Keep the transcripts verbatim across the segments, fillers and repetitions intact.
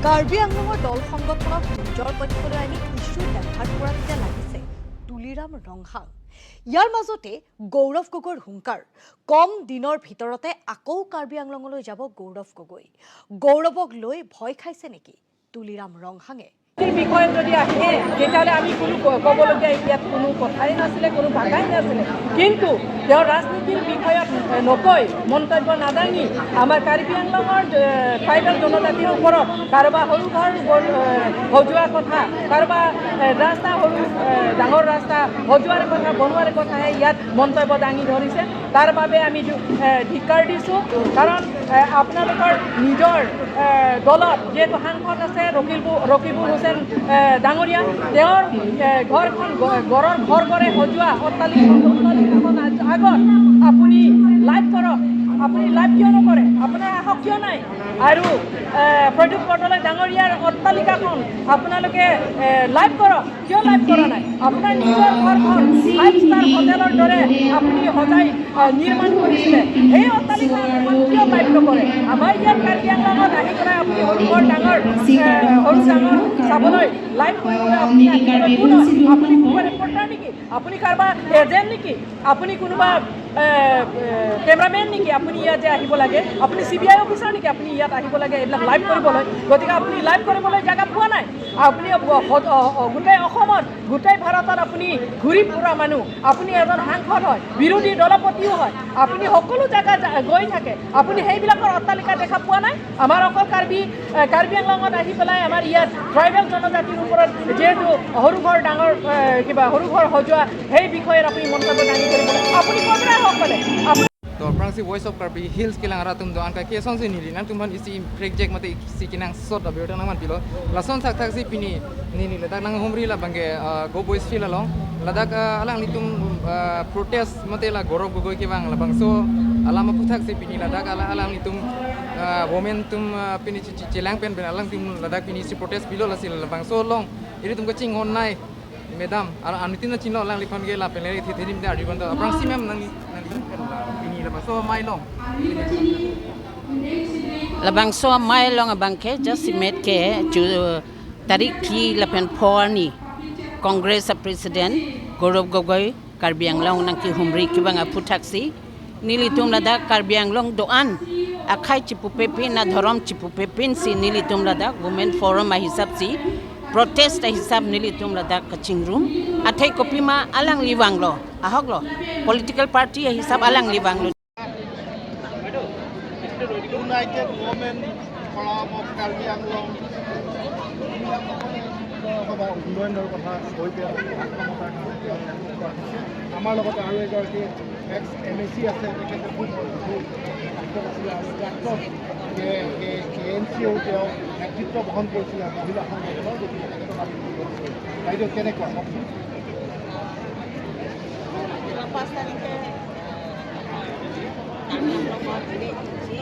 কাৰ্বি আংলঙৰ দল সংগঠনক নিজৰ পক্ষলৈ আনি ইছ্যু দেখাৰ পৰা এতিয়া লাগিছে তুলিৰাম ৰংহাং। ইয়াৰ মাজতে গৌৰৱ গগৈৰ হুংকাৰ, কম দিনৰ ভিতৰতে আকৌ কাৰ্বি আংলঙলৈ যাব গৌৰৱ গগৈ। গৌৰৱক লৈ ভয় খাইছে নেকি তুলিৰাম ৰংহাঙে? এই বিষয়ে যদি আহে, তেতিয়াহ'লে আমি কোনো ক-, ক'বলগীয়া ইয়াত কোনো কথাই নাছিলে, কোনো ভাষাই নাছিলে। কিন্তু তেওঁ ৰাজনীতিৰ বিষয়ত, এ, নকৈ, মন্তব্য নাদাঙি আমাৰ কাৰ্বি আংলঙৰ, এ, ট্ৰাইবেল জনজাতিৰ ওপৰত কাৰোবাৰ সৰু ঘৰ বন-, এ, সজোৱা কথা, কাৰোবাৰ, এ, ৰাস্তা সৰু, এ, ডাঙৰ ৰাস্তা সজোৱাৰ কথা, বনোৱাৰ কথাহে ইয়াত মন্তব্য দাঙি ধৰিছে। তাৰ বাবে আমি ধু-, এ, ধিক্কাৰ দিছোঁ। কাৰণ, এ, আপোনালোকৰ নিজৰ, এ, দলত যিহেতু সাংসদ আছে ৰকিবু-, ৰকিবুল হুছেইন, এ, ডাঙৰীয়া, তেওঁৰ, এ, ঘৰখন গ-, গড়ৰ ঘৰ গড়ে সজোৱা অট্টালিকা, অট্টালিকাখন আগ-, আগত আপুনি লাইভ কৰক। আপুনি লাইভ কিয় নকৰে? আপোনাৰ সাহস কিয় নাই? আৰু, এ, প্ৰদ্যুৎ বৰদলৈ ডাঙৰীয়াৰ অট্টালিকাখন আপোনালোকে, এ, লাইভ কৰক। কিয় লাইভ কৰা নাই? আপোনাৰ নিজৰ ঘৰখন ফাইভ ষ্টাৰ হোটেলৰ দৰে আপুনি সজাই, আহ, নিৰ্মাণ কৰিছিলে। সেই অট্টালিকাখন কিয় লাইভ নকৰে? আমাৰ ইয়াত কাৰ্বি আংলঙত আহি পেলাই আপুনি সৰু বৰ ডাঙৰ, আহ, সৰু ডাঙৰ চাবলৈ লাইভ কৰিবলৈ আপুনি আহিবলৈ কোন হয়? আপুনি কোনোবা ৰিপৰ্টাৰ নেকি? আপুনি কাৰোবাৰ এজেণ্ট নেকি? আপুনি কোনোবা, এ, এ, কেমেৰামেন নেকি? আপুনি ইয়াত যে আহিব লাগে? আপুনি চি বি আই অফিচাৰ নেকি? আপুনি ইয়াত আহিব লাগে এইবিলাক লাইভ কৰিবলৈ? গতিকে আপুনি লাইভ কৰিবলৈ জেগা পোৱা নাই। আপুনি অ-, অ-, অ-, গোটেই অসমত, গোটেই ভাৰতত আপুনি ঘূৰি ফুৰা মানুহ। আপুনি এজন সাংসদ হয়, বিৰোধী দলপতিও হয়। আপুনি সকলো জেগা যা-, গৈ থাকে। আপুনি সেইবিলাকৰ অট্টালিকা দেখা পোৱা নাই? আমাৰ অকল কাৰ্বি, এ, কাৰ্বি আংলঙত আহি পেলাই আমাৰ ইয়াত ট্ৰাইবেল জনজাতিৰ ওপৰত যিহেতু সৰু ঘৰ ডাঙৰ, এ, কিবা সৰু ঘৰ সজোৱা, সেই বিষয়ে আপুনি মন্তব্য দাঙি ধৰিব। আপুনি ক'ৰ পৰা আহক মানে? আপুনি তো aphrangsi Voice of Karbi Hills kelang arat atum do-an ka kesong si neli nangtumphan isi prekjak mate isi kenangsot abirta nangman pilo. Lason thakthak si pini neli ladak nanghumri labang ke, ah, Go Boys Field along. Ladak, ah, alanglitum, ah, protest mate la Gaurav Gogoi kevang labangso alam aphuthak si pini ladak ala-, alanglitum, ah, women atum, ah, pini che-, che-, chelang pen pen alangtum ladak pini si protest pilo, lasi labangso along ilitum kachinghon nai. Madam, alanglitum nangchinglo alangliphan ke lapen le the the dim da ri bando. Aphrangsi ma'am nang, nang pini labangso amei along. Labangso amei along abang ke just si met ke chu tarik phli lapen pho arni Congress a President Gaurav Gogoi Karbi Anglong nangkehumri kevang aphuthak si nelitum ladak Karbi Anglong do-an akhei chipupepin, adhorom chipupepin si nelitum ladak Women Forum ahisap si, protest ahisap nelitum ladak kachingrum. Athei kopima alangli vanglo, ahoklo, political party ahisap alangli vanglo. United Women Forum of Karbi Anglong, সভা উন্নয়নৰ কথা কৈ তেওঁ আত্মহত্যাৰ কাৰণে তেওঁ এনেকুৱা হৈছে। আমাৰ লগতে আৰু এগৰাকী এক্স এম এ চি আছে, তেখেতে খুব, খুব আক্ৰমণ আছিলে আৰু প্ৰাক্তন কে, কে, কে এম চিয়েও তেওঁ নেতৃত্ব বহন কৰিছিলে মহিলা সংগঠনৰ, গতিকে তেখেতক আমি ফোন কৰিছোঁ। বাইদেউ, কেনেকুৱা কওকচোন? যোৱা পাঁচ তাৰিখে, আহ, আমি আপোনালোকৰ গোটেই যি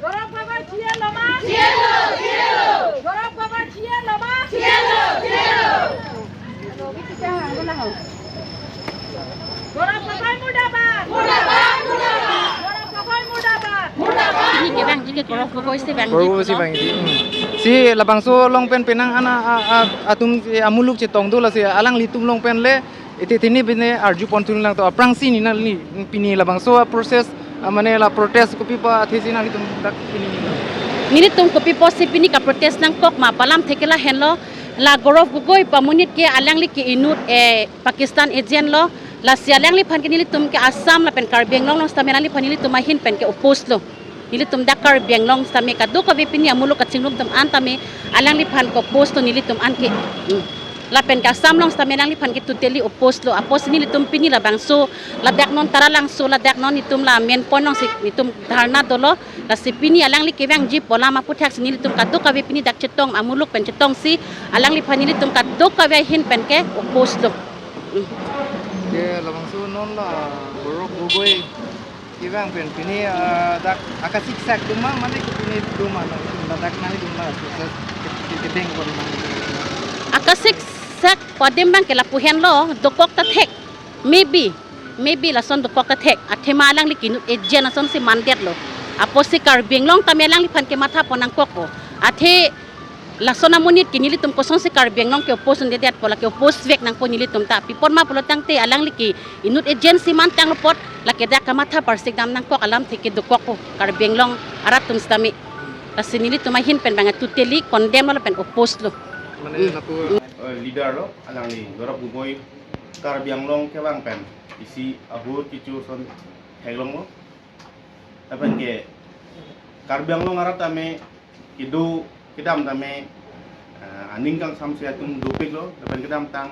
Gaurav Gogoi G L Loma. Gaurav Gogoi G L Loma. Gaurav Gogoi murdabad. Murdabad, murdabad. Gaurav Gogoi murdabad. Murdabad. Ini ke bang, ini Gaurav Gogoi si bang. Gaurav Gogoi si bang ini. Hmm. Si labangso along pen penang ana a, a, atum si amuluk chetong do, lasi alanglitum along pen le iti tini bine arju pon thunlang to, aphrangsi neli nangli pini labangso a process, a, mane la protest kopi pa athesi nanglitum dak pini. Nelitum kopi pusi pini ka protest nangkok ma, pu alam thek ke lahenlo, la Gaurav Gogoi pu amonit ke alangli ke inut, eh, Pakistan agent lo, lasi alangliphan ke nelitum ke Assam lapen Karbi Anglong along sitame alangliphan nelitum ahin pen ke oppose lo. Nelitum dak Karbi Anglong sitame kadokave pini amuluk kachingrum atum an tame alangliphan ke oppose lo nelitum an ke. Hmm. Lapen ke Assam along sitame alangliphan ke totally oppose lo. Apotsi nelitum pini labangso, ladak non Taralangso, ladak non itum la main point along si itum dharna dolo. Lasi pini alangli kevangji pu alam aphuthak si nelitum kadokave pini dak chetong, amuluk pen chetong si alangliphan nelitum kadokave ahin pen ke oppose lo. Hmm. Ke labangso non la Gaurav Gogoi kevang pen pini, ah, dak akasiksak doma, mane ke pini doma na, ladak nangdoma, ke, ke, kedeng pon ma. Akasiksak pu adim abang ke lapu henlo, dokok ta thek, maybe. Maybe lason dokok ta thek, athema alangli ke inut agent asonsi mandetlo. Apotsi Karbi Anglong tame alangliphan kematha pon nangkokpo. Athe lason amonit ke nelitum kosonsi Karbi Anglong ke oppose un-edetpo, lake oppose vek nangpo nelitum ta. Pi apot ma pulo tangte alangli ke inut agentsi mantanglo apot, lake dak kamatha parsik dam nangkok alamthe ke dokokpo Karbi Anglong arat atum sitame. Lasi nelitum ahin pen bang totally condemn lo lapen oppose lo. Mane lapu, eh, leader lo, alangli Gaurav Gogoi, Karbi Anglong kevang pen isi ahut kecho ason theklonglo. Lapen ke Karbi Anglong arat tame kedo kedam tame, ah, aning kangsamse atum dopiklo, lapen kedamtang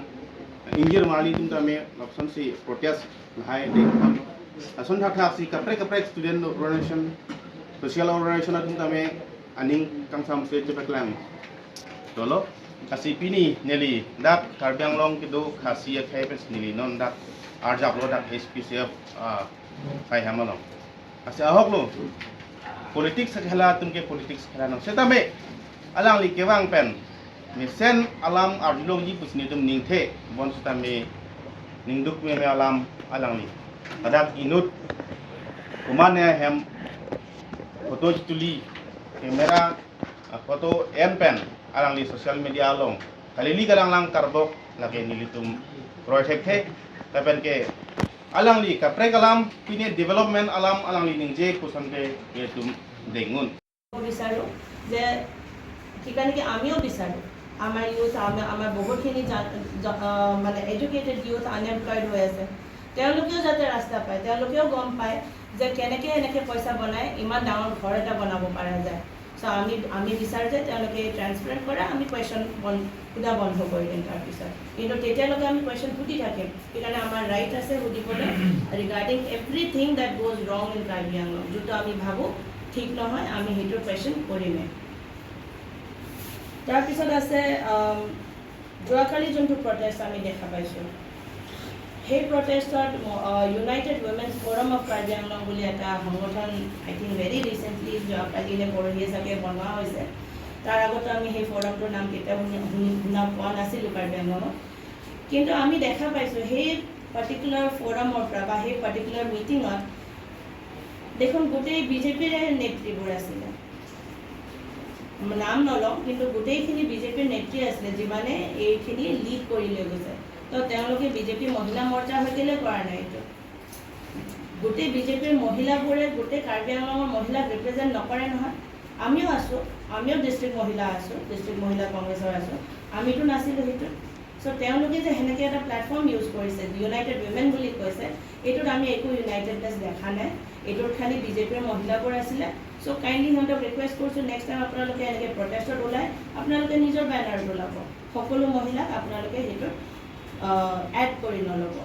ingjir marli atum tame lapusonsi protest lahai ding. Lason thakthak si kaprek kaprek student organization, social organization atum tame aning kangsamse chepaklang dolo. Lasi pini neli dak Karbi Anglong kedo Khasi akhei pen neli non dak arjaplo dak H P C F, ah, sai ham along. Lasi ahoklo. Politics khela atum ke politics khela nang. Setame alangli kevang pen mesen alam arjulongji pusi nelitum ningthe, bonsitame ningduk meme alam alangli. Ladak inut komatne ahem photo chituli, camera, ah, photo en pen alangli social media along kalili kalanglang karbok lake nelitum kroi thekthe. Lapen ke alangli kaprek alam, pine development alam alangli ningje koson ke nelitum dengun. বিচাৰো যে, সেইকাৰণে কি আমিও বিচাৰো, আমাৰ ইউথ, আমাৰ, আমাৰ বহুতখিনি জা-, জ-, আহ, মানে এডুকেটেড ইউথ আনএমপ্লয়ড হৈ আছে, তেওঁলোকেও যাতে ৰাস্তা পায়, তেওঁলোকেও গম পায় যে কেনেকে এনেকে পইচা বনাই ইমান ডাঙৰ ঘৰ এটা বনাব পৰা যায়। চ' আমি, আমি বিচাৰো যে তেওঁলোকে ট্ৰেন্সপেৰেণ্ট কৰে, আমি কুৱেশ্যন বন-, সোধা বন্ধ কৰি দিম তাৰপিছত। কিন্তু তেতিয়ালৈকে আমি কুৱেশ্যন সুধি থাকিম, সেইকাৰণে আমাৰ ৰাইট আছে সুধিবলৈ। Regarding everything that goes wrong in Karbi Anglong, যোনটো আমি ভাবো ঠিক নহয়, আমি সেইটো কুৱেশ্যন কৰিমেই। তাৰপিছত আছে, আম, যোৱাকালি যোনটো প্ৰটেষ্ট আমি দেখা পাইছোঁ, সেই প্ৰটেষ্টত ম-, আ, United Women's Forum of Karbi Anglong বুলি এটা সংগঠন, I think very recently, যোৱাকালি নে পৰহিয়ে চাগে বনোৱা হৈছে। তাৰ আগতে আমি সেই ফৰামটোৰ নাম কেতিয়াও শুনি, শুনি, শুনা পোৱা নাছিলোঁ কাৰ্বি আংলঙত। কিন্তু আমি দেখা পাইছোঁ সেই পাৰ্টিকুলাৰ ফৰামৰ পৰা বা সেই পাৰ্টিকুলাৰ মিটিঙত দেখোন গোটেই বিজেপিৰে নেত্ৰীবোৰ আছিলে। নাম নলওঁ, কিন্তু গোটেইখিনি বিজেপিৰ নেত্ৰী আছিলে, যিমানে এইখিনি লিড কৰি লৈ গৈছে। তো তেওঁলোকে বিজেপি মহিলা মৰ্চাৰ হৈ কেলে কৰা নাই এইটো? গোটেই বিজেপিৰ মহিলাবোৰে গোটেই কাৰ্বি আংলঙৰ মহিলাক ৰিপ্ৰেজেণ্ট নকৰে নহয়। আমিও আছোঁ, আমিও ডিষ্ট্ৰিক্ট মহিলা আছোঁ, ডিষ্ট্ৰিক্ট মহিলা কংগ্ৰেছৰ আছোঁ, আমিতো নাছিলোঁ সেইটোত। চ' তেওঁলোকে যে সেনেকে এটা প্লেটফৰ্ম ইউজ কৰিছে, ইউনাইটেড উইমেন বুলি কৈছে, এইটোত আমি একো ইউনাইটেডনেছ দেখা নাই। এইটোত খালি বিজেপিৰ মহিলাবোৰ আছিলে। চ' কাইণ্ডলি সিহঁতক ৰিকুৱেষ্ট কৰিছোঁ, নেক্সট টাইম আপোনালোকে এনেকে প্ৰটেষ্টত ওলাই আপোনালোকে নিজৰ বেনাৰত ওলাব, সকলো মহিলাক আপোনালোকে সেইটোত, আহ, এড কৰি নল'ব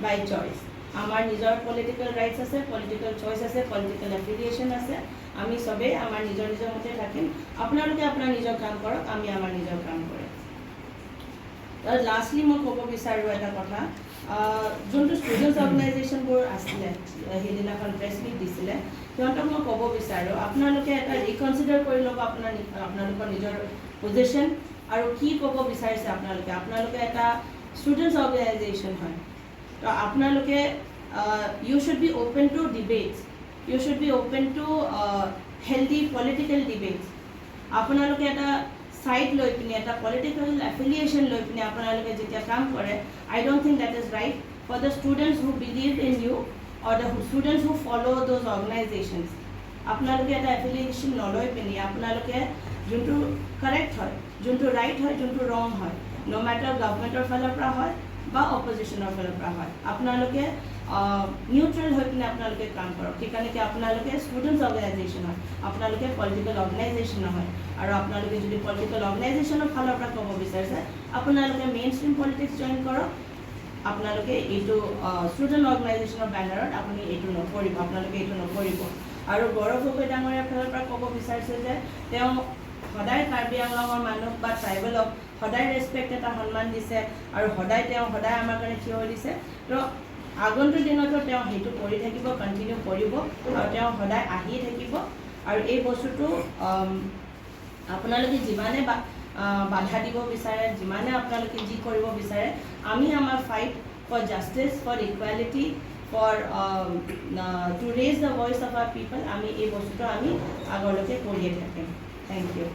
বাই চইচ। আমাৰ নিজৰ পলিটিকেল ৰাইটছ আছে, পলিটিকেল চইচ আছে, পলিটিকেল এফিলিয়েশ্যন আছে। আমি চবেই আমাৰ নিজৰ নিজৰ মতে থাকিম। আপোনালোকে আপোনাৰ নিজৰ কাম কৰক, আমি আমাৰ নিজৰ কাম কৰিম। আৰু লাষ্টলি মই ক'ব বিচাৰোঁ এটা কথা, আহ, যোনটো ষ্টুডেণ্টছ অৰ্গেনাইজেশ্যনবোৰ আছিলে, আহ, সেইদিনাখন প্ৰেছ মিট দিছিলে, সিহঁতক মই ক'ব বিচাৰোঁ, আপোনালোকে এটা ৰিকনচিডাৰ কৰি ল'ব আপোনাৰ নি-, আপোনালোকৰ নিজৰ পজিশ্যন আৰু কি ক'ব বিচাৰিছে আপোনালোকে। আপোনালোকে এটা ষ্টুডেণ্টছ অৰ্গেনাইজেশ্যন হয়, তো আপোনালোকে, আহ, you should be open to debates, you should be open to, ah, healthy political debates। আপোনালোকে এটা ছাইড লৈ পিনে, এটা পলিটিকেল এফিলিয়েশ্যন লৈ পিনে আপোনালোকে যেতিয়া কাম কৰে, I don't think that is right for the students who believe in you or the students who follow those organizations। আপোনালোকে এটা এফিলিয়েশ্যন নলৈ পিনে আপোনালোকে যোনটো কাৰেক্ট হয়, যোনটো ৰাইট হয়, যোনটো ৰং হয়, ন' মেটাৰ গভৰ্ণমেণ্টৰ ফালৰ পৰা হয় বা অপজিশ্যনৰ ফালৰ পৰা হয়, আপোনালোকে, আহ, নিউট্ৰেল হৈ পিনে আপোনালোকে কাম কৰক। সেইকাৰণে কি আপোনালোকে ষ্টুডেণ্টছ অৰ্গেনাইজেশ্যন হয়, আপোনালোকে পলিটিকেল অৰ্গেনাইজেশ্যন নহয়। আৰু আপোনালোকে যদি পলিটিকেল অৰ্গেনাইজেশ্যনৰ ফালৰ পৰা ক'ব বিচাৰিছে, আপোনালোকে মেইন ষ্ট্ৰীম পলিটিক্স জইন কৰক। আপোনালোকে এইটো, আহ, ষ্টুডেণ্ট অৰ্গেনাইজেশ্যনৰ বেনাৰত আপুনি এইটো নকৰিব, আপোনালোকে এইটো নকৰিব। আৰু গৌৰৱ গগৈ ডাঙৰীয়াৰ ফালৰ পৰা ক'ব বিচাৰিছোঁ যে তেওঁ সদায় কাৰ্বি আংলঙৰ মানুহ বা ট্ৰাইবেলক সদায় ৰেচপেক্ট এটা সন্মান দিছে আৰু সদায় তেওঁ সদায় আমাৰ কাৰণে থিয় হৈ দিছে। তো আগন্তুক দিনতো তেওঁ সেইটো কৰি থাকিব, কণ্টিনিউ কৰিব আৰু তেওঁ সদায় আহিয়ে থাকিব। আৰু এই বস্তুটো, আম, আপোনালোকে যিমানে বা-, আহ, বাধা দিব বিচাৰে, যিমানে আপোনালোকে যি কৰিব বিচাৰে, আমি আমাৰ fight For justice, for equality, for, um, uh, to raise the voice of our people, আমি এই বস্তুটো আমি আগলৈকে কৰিয়ে থাকিম। Thank you.